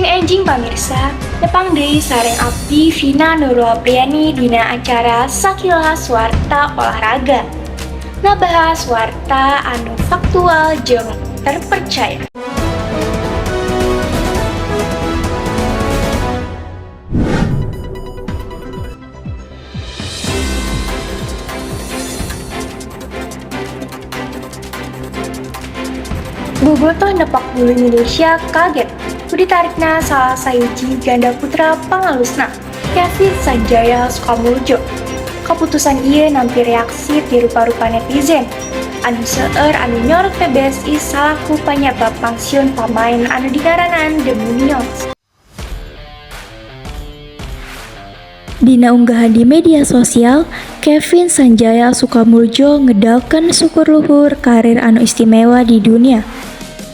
Wilujeng enjing pamirsa, tepang deui sareng abdi Vina Nurul Apriani dina acara Sakilas Warta Olahraga. Ngabahas warta anu faktual jeung terpercaya. Bobotoh nepak bulu Indonesia kaget ku ditarikna salah sahiji ganda putra pangalusna, Kevin Sanjaya Sukamuljo. Keputusan ieu nampi reaksi ti rupa-rupa netizen. Anu seueur anu nyorot PBSI salaku panyabab pangsiun pamain anu dingaranan The Minions. Dina unggahan di media sosial, Kevin Sanjaya Sukamuljo ngedalkeun syukur luhur karir anu istimewa di dunia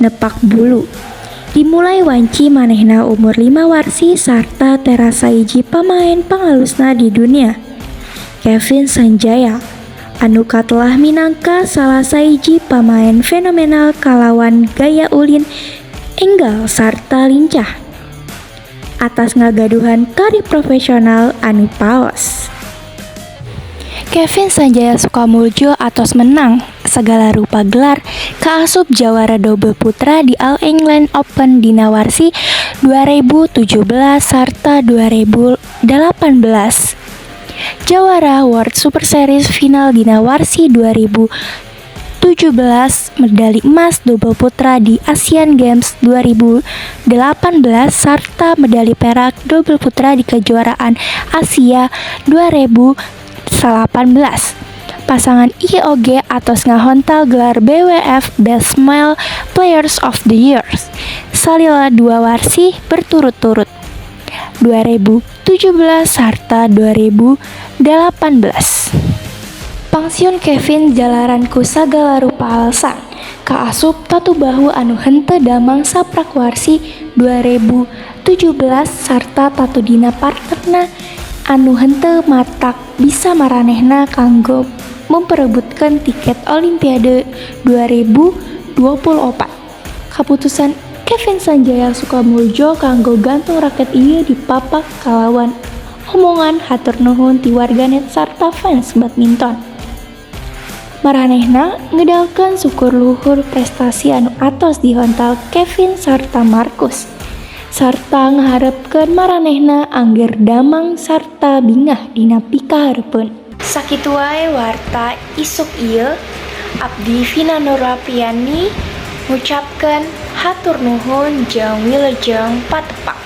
nepak bulu. Dimulai wanci manehna umur 5 warsi sarta teras sahiji pamain pangalusna di dunia. Kevin Sanjaya anu katelah minangka salah sahiji pamain fenomenal kalawan gaya ulin enggal sarta lincah. Atas ngagaduhan karir profesional anu paos. Kevin Sanjaya Sukamuljo atos menang segala rupa gelar kaasup jawara dobel putra di All England Open dina warsi 2017 sarta 2018. Jawara World Super Series final dina warsi 2017, medali emas dobel putra di Asian Games 2018 sarta medali perak dobel putra di Kejuaraan Asia 2018. Pasangan ieu oge atos ngahontal gelar BWF Best Male Players of the Year salila dua warsi berturut-turut, 2017 sarta 2018. Pangsiun Kevin jalaran ku sagala rupa alasan, kaasup tatu bahu anu henteu damang saprak warsi 2017 sarta tatu dina partnerna anu henteu matak bisa maranehna kanggo memperebutkeun tiket Olimpiade 2024. Kaputusan Kevin Sanjaya Sukamuljo kanggo gantung raket ieu dipapak kalawan omongan hatur nuhun ti warganet sarta fans badminton. Maranehna ngedalkeun syukur luhur prestasi anu atos dihontal Kevin sarta Marcus, sarta ngaharepkeun maranehna angger damang sarta bingah dina pikahareupeun. Sakitu wae warta isuk ieu, abdi Vina Nurul Apriani ngucapkeun hatur nuhun jeung wilujeng patepang.